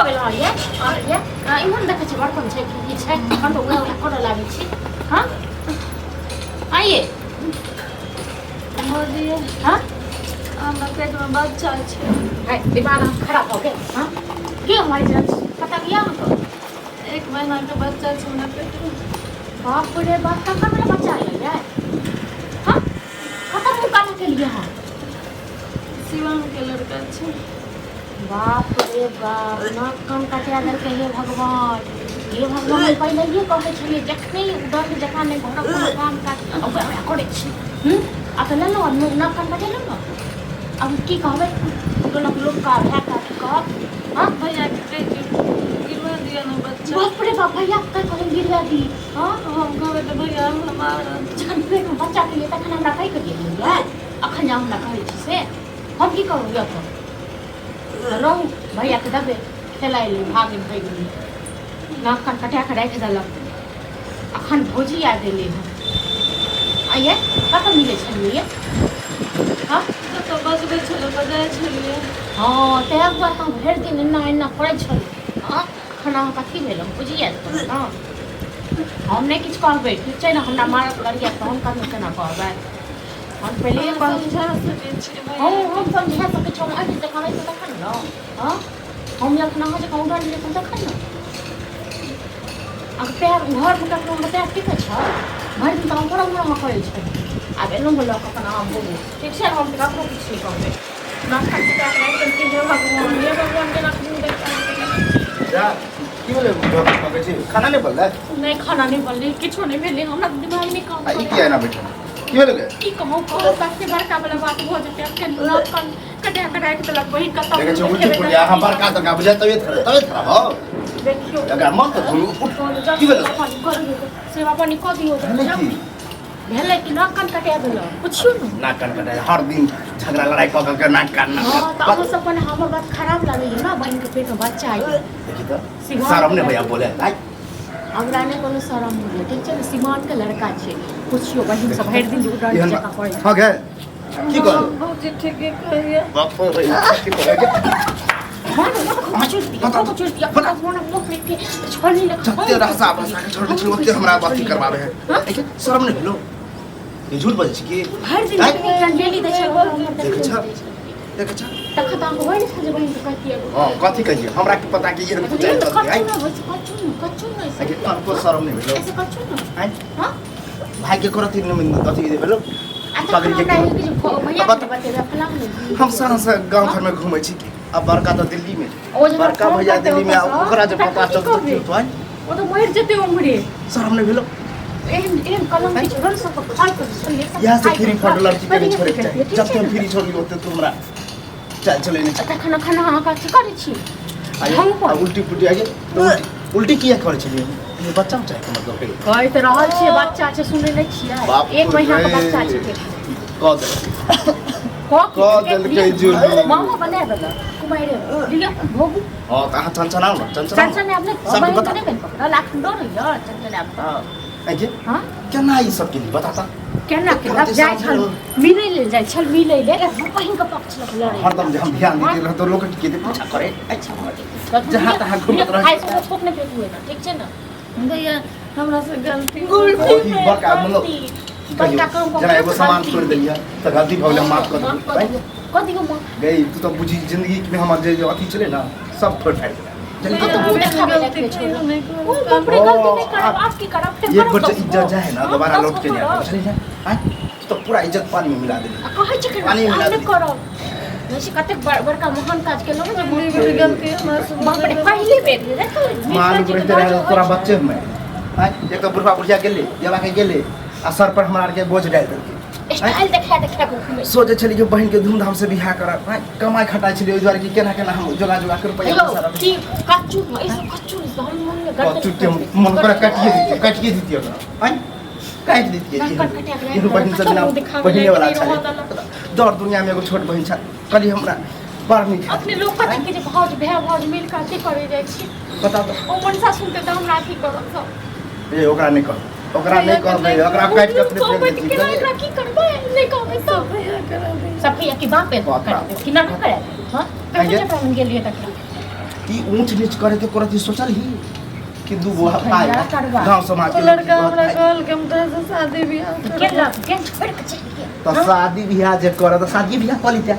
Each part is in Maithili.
भऽ गेल अहाँ ये अहाँ ये इम्हर देखै छी बर्तन छै की की छै तखन तऽ उएह उएह करऽ लागै छी। हँ, आइए। भौजी। हँ। हमरा पेटमे बच्चा छै। है, दिमाग अहाँके खराब भऽ गेल? हँ, की हमारे पता किया अहाँके? 1 महीनाके बच्चा छै हमरा पेटमे। बाप रे बाप, कखन वाला बच्चा एलै? हँ, कतऽ मुँह काला केलियै अहाँ? शिवमके लड़का छै। बाप रे बाप, नाक कान कटा देलकै। हे भगवान, हे भगवान! हम पहिलैये कहै छलियै, जखने उदंड जकाँ नहि घरक कोनो काम काज ओकरा ओकरा करै छी। आ तऽ लेलहुँ, नाक कान कटेलहुँ ने। आब की कहबै टोलक लोकके, भायके की कहब? हँ। भैयाके कहि दियौ, गिरवा दिअ ने बच्चा। बाप रे बाप, भैया के कहबै गिरवा दी? हँ। हम कहबै तऽ भैया हमरा मारत। जखन पेटमे बच्चा के लिए तखन हमरा कहि कऽ गेलियै, अखन जे हमरा कहै छी से हम की करू? यऽ तऽ रहू, भैयाके देबै खेलाइ ले। भागे भागि गेलै, नाक कान कटा कऽ राखि देलक। अखन भौजी आबि गेलै हँ। आइये कतऽ मिलै छलियै ये? हँ। कतऽ बजबै छलै, बजाइ छलियै। हँ, तैं दुआरे तऽ भरि दिन एना एना करै छलै। हँ, अखन अहाँ कथी भेल? हम बुझि आयल ने। हम नहि किछु कहबै, ठीक छै ने? हमरा मारत गरियात तऽ हम कखनो केना कहबै? हम पहिले अहाँ कहै। समझा सकै छियै हम भैया? हम समझा सकै छी। हम अहीं जकाँ रहितहुँ तखन ने। हँ, हम जखन अहाँ जकाँ उड़ल रहितहुँ तखन ने। अहाँके पैर घरमे कखनो हमर पैर टिकै छै? भरि दिन तऽ हम थोड़ा मोड़ा करै छै। आब एलहुँ लऽ कऽ, अपन अहाँ भोगू, ठीक छै? हम तऽ ककरो किछु नहि कहबै। नाक कान कटा कऽ राखि देलखिन। हे भगवान, हे भगवान, केना मुँह देखा। जा, की भेलै? पकै छी, खाना नहि बनलै? नहि, खाना नहि बनलै, किछो नहि भेलै। हमरा तऽ दिमाग नहि काम आ ई करै। किया एना बैठल? की भेलै गे? की कहूँ, कहू तते बड़का वाला बात भऽ जेतै। अखन नाक कान कटा कऽ राखि देलक बहिन। कतऽ देखै छी उल्टी पुल्टी अहाँ बड़का तड़का बुझाय। तबियत खराब, तबियत खराब हो। देखियौ। एकरा मन तऽ धुलू, उठ। की भेलै? सेवा पानी कऽ दियौ। भेलै की? भेलै कि नाक कान कटा देलक, पुछियौ ने। नाक कान कटाय, हर दिन झगड़ा लड़ाई कऽ कऽ के नाक कान नाक हँ, कान। तऽ अहाँ सब कने हमर बात खराब लागैया ने? बहिनके पेटमे बच्चा अइ। देखी तऽ। सिवान। शरम नहि भैया बोले भाई। हमरा नहि कोनो शरम होइए, ठीक छै ने? सिवानके लड़का छै, पुछियौ। बहिन सब भरि दिन उड़ल एहन जकाँ करै छै। हँ गे, की कहल? भौजी ठीके कहैया। बाप रे, की कहै गे? जते रसा बसा के छोड़ छल ओते हमरा अथी करबाबे है। ऐसे शरम नहि भेलो? ये झूठ बजै छी की? भरि दिन आँय? डेली दै छै। देखै छ, देखै छ। तखन तऽ अहाँके होइ नहि छल जे बहिनके कहतियै। हँ, कथी कहिए? हमरा की पता कि एहन कुछ चलते कच्चू आइ ने होइ छै, कच्चू ने, कच्चू ने। आइ तनको शरम नहि भेलो? ऐसे कच्चू ने। आइ हँ। भाई के करत नहि अथी भेलो। आ तखन पकड़ि के हमरा ई जे भैया बता- के बतेबै फलां ने। हम सारा से गांव घर में घूमै छी कि अब बड़का तऽ दिल्ली में। ओ जे बड़का फोन भैया करतै दिल्ली में आ ओतऽसँ, ओकरा जे तखन पता की चलतै कहबै? की तो आइ ओ तऽ मरि जेतै उम्हरे। शरम नहि भेलो? एहन एहन कलम के छोड़ल सब खाइ के छलियै सब। इएह से खाइ फ्री के फंड लड़की के नहि छोड़ैके चाही। ठीक छै जते ने? फ्री छोड़ली ओते तू हमरा चल चले नहि। तखन अखन अहाँ कथी करै छी? आइ हम आ उल्टी पुल्टी आइ तऽ उल्टी उल्टी किया करै छलियै? ये बच्चा उच्चा के मतलब भेल। कहै तऽ रहल छियै बच्चा छै, सुनै नहि छियै? बाप 1 महीना के रे। बच्चा छै। कऽ दे। कऽ कऽ देलकै जुलूम। मामा बना देलक कुमारि लिअ, भोगू। हँ, तऽ अहाँ चनचनाउ ने, चनचनाउ। चनचन आब नहि। सबके बहिन बता। तऽ नहि बनि पकड़ल, अखन डर होइए चनचन आब तऽ। आइ के हँ। केना ई सब केली, बता तऽ। केना केना जाइ छल मिलै लेल, जाइ छल मिलै लेल, बहिन के पक्ष लऽ कऽ लड़ै। हरदम जे हम ध्यान देते रहतो, लोक के पीछा करे। अच्छा, जहाँ तहाँ घूमत रहै। खाइ से थोक नहि फेकू एना, ठीक छै ने? भैया, हमरा से गलती ई बड़का मतलब गलती बड़का काम कऽ जेना एगो सामान छोड़ि देलियै तऽ गलती भऽ गेलै, माफ कऽ माफ देलियै। कऽ दियौ, कऽ दियौ माफ। गई, तू तऽ बुझी जिंदगी में हमर जे जे अथी छलै ने, सब फोड़ि फाड़ि देला। कतऽ मुँह देखाबै लायक नहि कहियो छोड़ल। नहि ओ करब। बाप रे, गलती नहि करब, आब की करब? फेर एक करब बार जे दस इज्जत गो। जाए है ना, हाँ, दोबारा 10 लौट गो के नहीं करब। आवे, बुझलियै ने? आँय, तू तऽ पूरा इज्जत पानी में मिला देली। आ कहै छै कि पानी आब मिला नहि देली। करब। नहि छै, कतेक बड़का महान काज केलहुँ ने जे पहिली बेर गलती हमरा से बाप रे, पहिली बेर देखो। मान रहते रहे तोरा बच्चे में। आँय, एक तऽ बुढ़बा बुढ़िया गेलै, देवा के गेलै आ सर पर हमरा आरके बोझ डालि देलकै। स्टाइल देखा देखा के घुमै। सोचै छलियै कि बहिनके धूमधाम से बियाह करब। आँय, कमाइ खटाइ छलियै ओहि दुआरे कि केना केना हम जोगा जोगा के रुपैआ हेलो पैसा रखबै। की कच्चू ई सब कच्चू हम मन में गर्दन कच्चू के मन करे काटिए दितियै, काटिए दितियै ओकरा। आँय, काटि दितियै। नाक काट कटा के राखि एहन बहिन सब कतऽ बिना मुँह देखाबै बहिने वाला लायक नहि छलै। रहत। दर दुनिया में एगो छोट बहिन छल, कहली हमरा बड़ नीक। अपने लोक कथी के जे भाउज भाय भाउज मिल कऽ अथी करै जाइ छी। बता तऽ। ओ मनसा सुनते तऽ हमरा अथी करत सब। ए, ओकरा नहि कह, ओकरा नहि कहबै, ओकरा काटि कऽ अपने फेंक कहबै दै तऽ छी। केना एकरा की करबै? नहि कहबै तऽ भैया करा दे। सब भैया की बाप पे बाप कर बाप। कि ना करा? हां, आगे? कतऽ ब्राह्मण गेलियै तखन? ई ऊंच नीच करे के करत सोचल ही कि दू गो भाई भैया करवा। गांव समाज ओ के लड़का लोग हमरा भाई। कहल कि हम तोरा से शादी बियाह करब। केलक केन छोड़ के चलि गेल। तो शादी बियाह जे करत तो शादी बियाह कऽ लीते।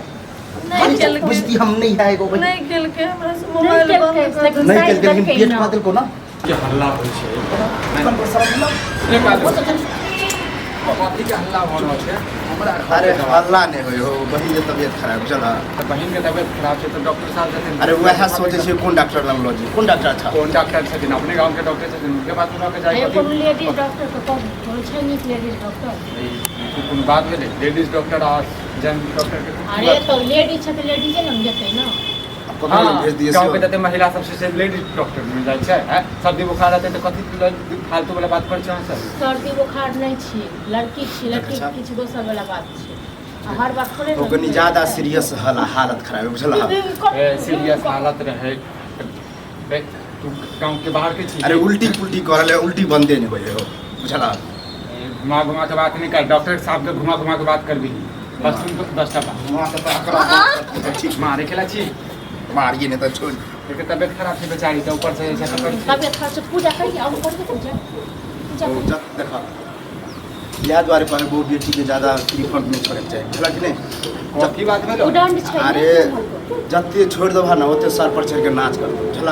नहीं केलकै। बुझती हम नहीं है एगो बहिन। नहीं केलकै, हमरा से मोबाइल नहीं बंद केलकै, कर देलकै। नहीं केलकै लेकिन देलकै पेट ना। कऽ देलको ना। के हल्ला होइ छै। दुकान पर शराब मिलल? एक आदमी कथी के हल्ला भऽ रहल छै हमरा? अरे हल्ला नहि होइ हो, बहिन के तबियत खराब बुझल। तऽ बहिन के तबियत खराब छै तऽ डॉक्टर साहब छथिन। अरे वएह सोचै छियै कोन डॉक्टर लग लऽ जइयै, कोन डॉक्टर अच्छा? कोन डॉक्टर छथिन? अपने गाँव के डॉक्टर छथिन, हुनके पास लऽ के हे जाइ। कोनो लेडीज डॉक्टर के कहू, होइ छै नीक लेडीज डॉक्टर? कोनो बात भेलै लेडीज डॉक्टर आ जेंट्स डॉक्टर के? अरे तो लेडीज छै तऽ लेडीजे लग जेतै ने। कतौ भेज दियै। गाँव के जते महिला सब छै से लेडीज डॉक्टर मिल जाइ छै। हैं, सर्दी बुखार रहतै तऽ कथी फालतू वाला बात करै छै अहाँ सब? सर्दी बुखार नहि छी, लड़की छी, लड़की अच्छा। किछु दोसर वाला बात छै आ हर बात थोड़े ओ कनि ज्यादा सीरियस हालत खराब है बुझल। ए, सीरियस हालत रहै बे, तू गाँव के बाहर के छी? अरे उल्टी पुल्टी करल है, उल्टी बंदे नहीं होए हो बुझल। ए, घुमा घुमा के बात नहीं कर, डॉक्टर साहब के घुमा घुमा के बात कर भी बस सुन 10टा बात। वहाँ से तो अकरा ठीक। मारे खेला छी। मारिए नहीं तो छोड़। एकर तबियत खराब छै बेचारी के, ऊपर से ऐसा करै छै। तबियत खराब छै, पूजा करिए और करबे पूजा पूजा। ओ जब देखा इएह दुआरे कहै बहु बेटी के ज्यादा प्रीफर नहीं छोड़े के चाही, बुझल कि नहीं? कथी बात भेलो? उदंड छै ने। अरे जते छोड़ देबह ने ओते सर पर चढ़ के नाच करतौ बुझल।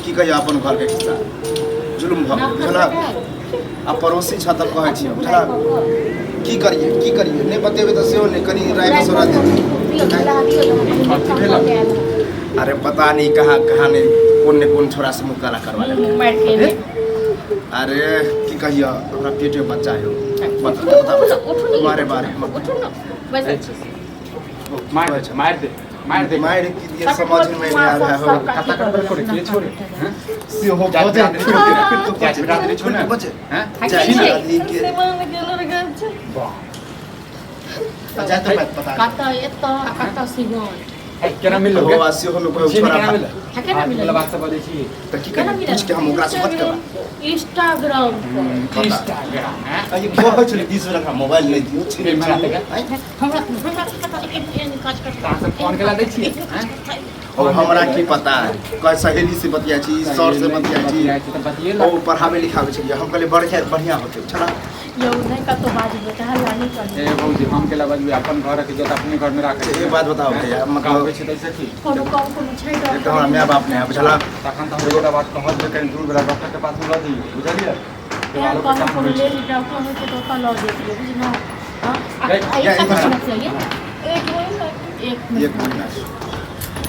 की कहियो अपन घर के खिस्सा जुलुम भऽ गेल बुझल। आ पड़ोसी छ तऽ कहै छियै बुझल। की करियै की करियै, नहि बतेबै तऽ सेहो नहि, कनि राय मशवरा देतै। अरे पता नहीं कहाँ कहाँ नहीं कोन ने कोन छोरा से मुँह काला करवा लेलकै। मारि के एलै। अरे की कहियो हमरा पेटे में बच्चा है, बता बता बता। उठू ने। मारे बारे उठू ने, बैसल छी। मार दे, मार दे, मार दे। मार की दिए समझ में नहीं आ रहा हो। कता कर करे के छोड़े हैं? से हो जात बजे बिरादरी जात बिरादरी छोड़े बजे हैं? जाति बिरादरी के सीमान के लड़का छै। वाह। जाय तो पता कतऽ एतऽ आ कतऽ सिवान। ए, केना मिललो? हो आ सेहो में कोई छी छोरा केना मिलल? हाँ, केना मिलल? वाला बात सब बजै छी। तऽ की केना करियै? मिलल? पूछ के हम ओकरा से बात करबा। इंस्टाग्राम पर। इंस्टाग्राम हैं? अरे कहै छलै 20 बेर हमरा मोबाइल नहि दियौ। फिर मरा देगा। हमरा हमरा की पता छै एहन काज करता। अहाँ सब फोन केला दै छियै हैं? और हमरा की पता है, कहे सहेली से बतिया छी, सर से बतिया छी। तऽ बतियेला। ओ पढ़ावे लिखावे छलियै, हम कहलियै बढ़िया बढ़िया होतै छला। यौ नहि कतौ बाजबै तऽ हल्ला नहि करू। ए भौजी, हम केला बजबै? अपन घर के इज्जत अपने घर में राखै। एक बात बताओ भैया, मतलब छै तैसे की कोनो कम कोनो छै एक तऽ डॉक्टर? हमरा माय बाप नहि है बुझला। तखन तऽ हम एगोटा बात कहब जे कनि दूर वला डॉक्टर के पास लऽ जइयौ, बुझलियै? तें कहलहुँ कोनो लेडी डॉक्टर होइ छै तऽ ओतऽ लऽ जैतियै बुझलहुँ। हँ, आ गई, आ या, एक एक मिनट चाहिए। एक महीना। एक एक मिनट। महीना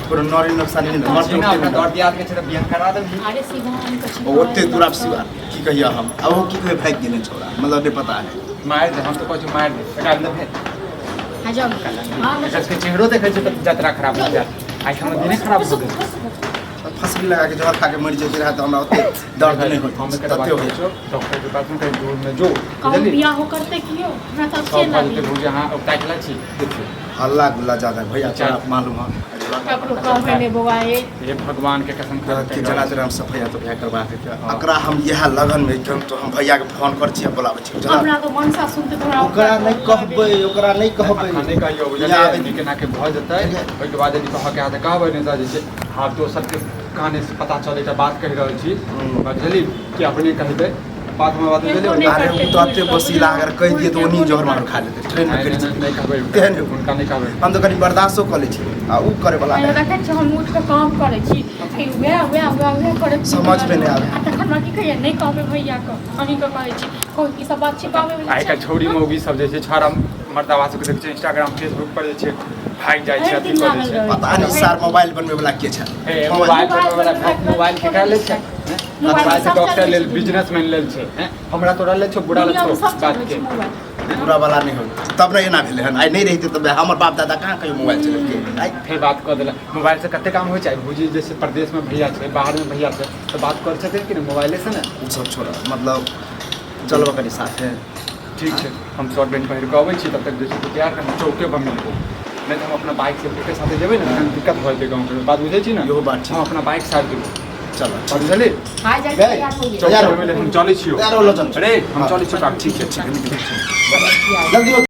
कोनो नरी नुकसान नहि ने, छी ना अपना दर दियाद के छै तऽ बियाह करा देबही। अरे सिवान के छै। ओते दूर आब सिवान की कहिया हम आ ओहो की कहे भागि गेलै छौड़ा, मतलब नहि पता है। मारि दे, हम तऽ कहै छियौ मारि दे एकरा अंदर भेज। हाँ जाओ। हाँ एकर सबके चेहरो देखै छियै तऽ जतरा खराब भऽ जायत, आइ हमर दिने खराब भऽ गेल। फसली लगा के जहर खा के मरि जैते रहै तऽ हमरा ओते दर्द नहि होइत। हम एकर बात तते कहै होइत। छियौ डॉक्टर के पास में कहीं दूर में जो कहूँ बुझलियै? बियाह करते कियो हमरा तऽ सब से भऽ जेतै लागे। भौजी, अहाँ औताइ ला छी देखियौ। हल्ला गुल्ला ज्यादा भैया तोरा मालूम है। ककरो कहबै नहि बौआ हे। हे भगवान के कसम खा के जना जना हम सफैया तफैया करवा के एकरा हम इएह लगन में हम तो हम भैया के फोन कर छियै बोलाबै छियै बुझला। हमरा तऽ मनसा सुनते तऽ हमरा ओकरा नहि कहबै, ओकरा नहि कहबै। अखन नहि कहियौ यहाँ बुझलियै? आबै। नीक एना के भऽ जेतै ओहिके बाद यदि कहऽ के हैत तऽ कहबै, नहि तऽ जे छै आब दोसर के काने से पता चलै तऽ बात कहि रहल छी बुझली कि अपने कहि दे बात में बात किनको बुझलियै? नहि अरे ओ तऽ एते बसीला अगर कहि दियै तऽ ओनी जहर मार खा लेतै ट्रेन में नहि करि नहि, जेतै। नहि कहबै। तेहन हुनका नहि कहबै। हम तऽ कनि बर्दाश्तो कऽ लै छी आ उ करे वाला पहिले नहि। देखै छियै हम उठि कऽ काम करै छी वएह वएह वएह वएह करै छी। समझ में नहि आबै। आ तखन हमरा की कहैया नहि कहबै भैया के, अहींके कहै छी, कहू ई सब बात छिपाबै वला आइ छै? काल्हि छौड़ी मौगी सब जे छै छौड़ा मर्दाबा सबके देखै छै इंस्टाग्राम फेसबुक पर जे छै भागि जाइ छै भरि अथी दिन कऽ दै लागल छै। रहै। पता नहि सार मोबाइल बनबै वाला के छै। हे मोबाइल बनबै वाला मोबाइल केकरा लेल छै? हैं? मोबाइल मोबाइल सब डॉक्टर चलबै लेल छै। बिजनेसमैन लेल छै हैं? हमरा तोरा लेल छौ बुढ़ा लेल दुनियामे छौ सब बात चलबै के छै मोबाइल। पूरा वाला नहि होत तब ने एना भेलै हन, आइ नहि रहितै तऽ हमर बाप दादा कहाँ कहियो मोबाइल चलेलकै आइ। फेर बात कऽ देलक मोबाइल से कते काम होइ छै। भौजी जैसे प्रदेश में भैया छै, बाहर में भैया छै तऽ बात करै छथिन कि नहि मोबाइले से ने? ओ सब छोड़, मतलब चलबऽ कनि साथे। ठीक छै, हम शर्ट पैंट पहिर कऽ अबै छी, तब तक जे छै तू तैयार कर चौके पर मिलबो, नहि तऽ हम अपना बाइक से के साथे जेबै ने तखन दिक्कत भऽ जेतै गाँवके बात बुझै छी ने? इहो बात छै। हम अपना बाइक से आबि जेबो। चल। बात बुझली? आ जाइ गए। तैयार हो गेल। चौके पर मिले, हम चलै छियौ। तैयार हो लो, चल। अरे हम हाँ। चलै छियौ। ठीक छै ठीक छै, जल्दी हो।